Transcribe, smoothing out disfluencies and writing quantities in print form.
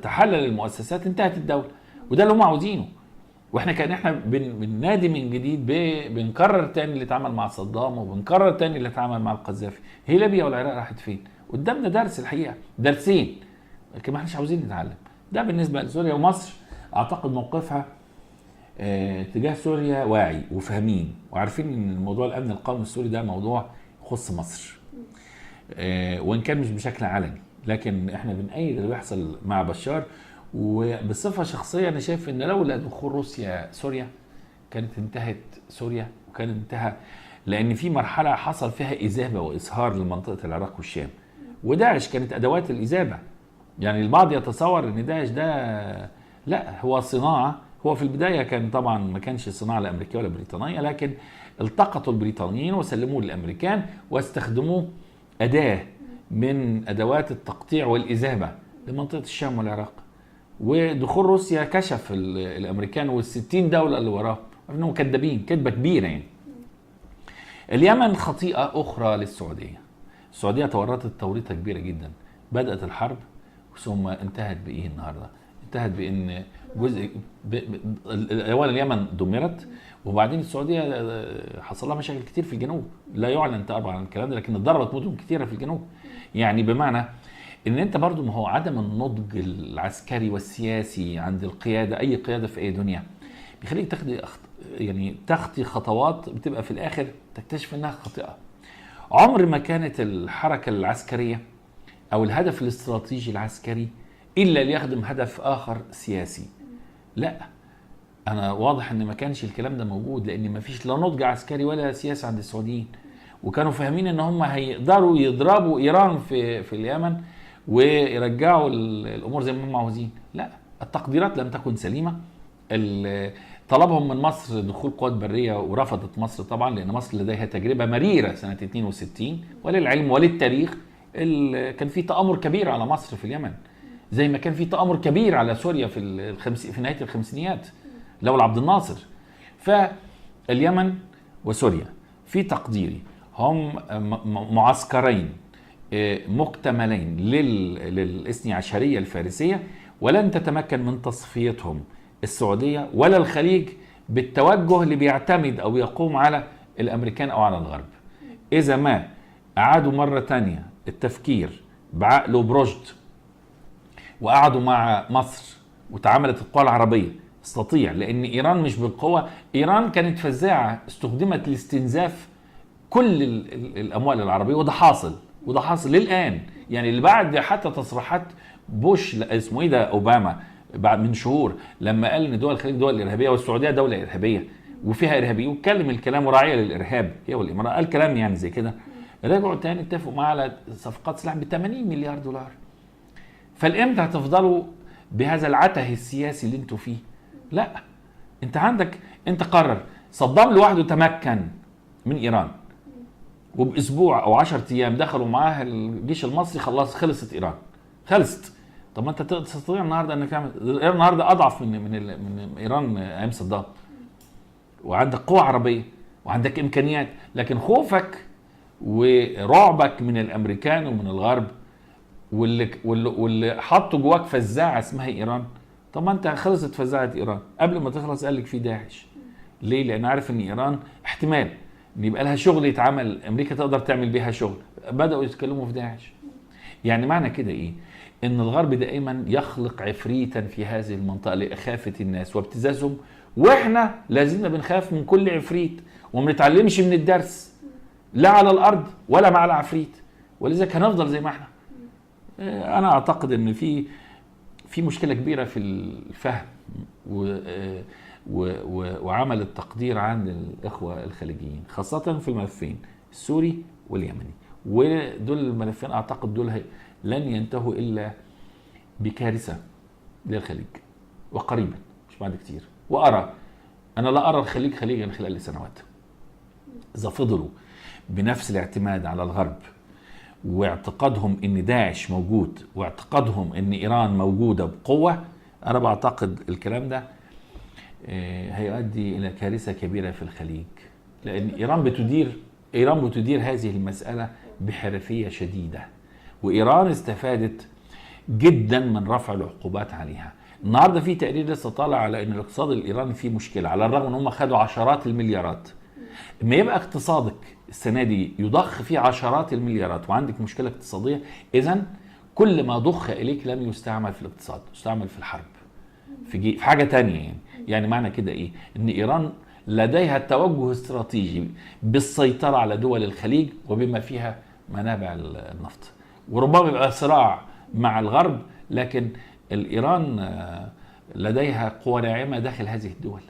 تتحلل المؤسسات انتهت الدولة، وده اللي هم عاوزينه. واحنا كان احنا بننادي من جديد، بنكرر تاني اللي اتعمل مع صدام، وبنكرر تاني اللي اتعمل مع القذافي. هي ليبيا والعراق راحت فين؟ قدامنا درس الحقيقة، درسين، لكن ما احناش عاوزين نتعلم. ده بالنسبة لسوريا. ومصر اعتقد موقفها تجاه سوريا واعي وفاهمين وعارفين ان الموضوع الامن القومي السوري ده موضوع يخص مصر، وان كان مش بشكل علني، لكن احنا بنأيد اللي بيحصل مع بشار. وبصفه شخصية انا شايف ان لولا دخول روسيا سوريا كانت انتهت سوريا، وكان انتهى، لان في مرحلة حصل فيها اذابه واسهار لمنطقه العراق والشام، وداعش كانت ادوات الاذابه. يعني البعض يتصور ان داعش ده لا، هو صناعة، هو في البداية كان طبعا ما كانش صناعة لا امريكية ولا بريطانية، لكن التقطوا البريطانيين وسلموه للامريكان واستخدموه اداه من ادوات التقطيع والاذابه لمنطقه الشام والعراق. ودخول روسيا كشف الامريكان وال60 دولة اللي وراه انهم كذابين كذبه كبيرة يعني. اليمن خطيئة اخرى للسعودية. السعودية تورطت توريطه كبيرة جدا، بدات الحرب ثم انتهت بايه النهارده؟ انتهت بان جزء اولا اليمن دمرت، وبعدين السعودية حصل لها مشاكل كتير في الجنوب، لا يعلن طبعا عن الكلام ده، لكن اتضربت مدن كتيرة في الجنوب. يعني بمعنى ان انت برضو، ما هو عدم النضج العسكري والسياسي عند القيادة، اي قيادة في اي دنيا، بيخليك تاخدي يعني تخطي خطوات بتبقى في الاخر تكتشف انها خاطئه. عمر ما كانت الحركة العسكرية او الهدف الاستراتيجي العسكري الا ليخدم هدف اخر سياسي. لا، انا واضح ان ما كانش الكلام ده موجود، لان ما فيش لا نضج عسكري ولا سياسي عند السعوديين، وكانوا فاهمين ان هم هيقدروا يضربوا ايران في اليمن ويرجعوا الامور زي ما هم عاوزين. لا، التقديرات لم تكن سليمة. طلبهم من مصر دخول قوات برية ورفضت مصر طبعا، لان مصر لديها تجربه مريرة سنة 62، وللعلم وللتاريخ كان في تآمر كبير على مصر في اليمن، زي ما كان في تآمر كبير على سوريا في نهاية الخمسينيات لولا عبد الناصر. فاليمن وسوريا في تقديري هم معسكرين مكتملين للاثني عشرية الفارسية، ولن تتمكن من تصفيتهم السعودية ولا الخليج بالتوجه اللي بيعتمد أو يقوم على الأمريكان أو على الغرب. إذا ما أعادوا مرة تانية التفكير بعقل وبرشد وقعدوا مع مصر وتعاملت القوى العربية تستطيع، لأن إيران مش بالقوة. إيران كانت فزاعة استخدمت لاستنزاف كل الأموال العربية، وده حاصل، وده حاصل للآن. يعني اللي بعد حتى تصريحات بوش، اسمه ايه ده، اوباما، بعد من شهور لما قال ان دول الخليج دول ارهابية والسعودية دولة ارهابية وفيها ارهابيين، واتكلم الكلام وراعيه للارهاب هي والامارات، قال كلام يعني زي كده. رجعوا تاني اتفقوا معاه على صفقات سلاح ب 80 مليار دولار. فالامتى هتفضلوا بهذا العته السياسي اللي انتوا فيه؟ لا، انت عندك، انت قرر. صدام لوحده تمكن من ايران، وباسبوع او 10 ايام دخلوا معاه الجيش المصري، خلاص خلصت ايران، خلصت. طب ما انت تستطيع النهارده انك تعمل. ايران النهارده اضعف من ايران ايام صدام، وعندك قوة عربية وعندك امكانيات، لكن خوفك ورعبك من الامريكان ومن الغرب واللي حطوا جواك فزاعه اسمها ايران. طب ما انت خلصت فزاعه ايران قبل ما تخلص قال لك في داعش. ليه؟ لان عارف ان ايران احتمال ان يبقى لها شغل يتعمل، امريكا تقدر تعمل بيها شغل، بداوا يتكلموا في داعش. يعني معنى كده ايه؟ ان الغرب دائما يخلق عفريتا في هذه المنطقة لاخافه الناس وابتزازهم، واحنا لازلنا بنخاف من كل عفريت وما بنتعلمش من الدرس، لا على الارض ولا مع العفريت، ولذلك هنفضل زي ما احنا. انا اعتقد ان في مشكلة كبيرة في الفهم وعمل التقدير عند الاخوة الخليجيين، خاصة في الملفين السوري واليمني، ودول الملفين اعتقد دول لن ينتهوا الا بكارثه للخليج، وقريبا مش بعد كتير. وارى، انا لا ارى الخليج خليجا خلال سنوات اذا فضلوا بنفس الاعتماد على الغرب واعتقادهم ان داعش موجود واعتقادهم ان ايران موجودة بقوة. انا بعتقد الكلام ده هيؤدي الى كارثة كبيرة في الخليج، لان ايران بتدير هذه المسالة بحرفيه شديدة، وايران استفادت جدا من رفع العقوبات عليها. النهارده في تقرير لسه طالع على ان الاقتصاد الايراني فيه مشكلة، على الرغم ان هم خدوا عشرات المليارات. اما يبقى اقتصادك السنة دي يضخ فيه عشرات المليارات وعندك مشكلة اقتصادية، اذا كل ما ضخ اليك لم يستعمل في الاقتصاد، استعمل في الحرب، في حاجة تانية. يعني معنى كده ايه؟ ان ايران لديها توجه استراتيجي بالسيطره على دول الخليج وبما فيها منابع النفط، وربما يبقى صراع مع الغرب، لكن الايران لديها قوى ناعمة داخل هذه الدول.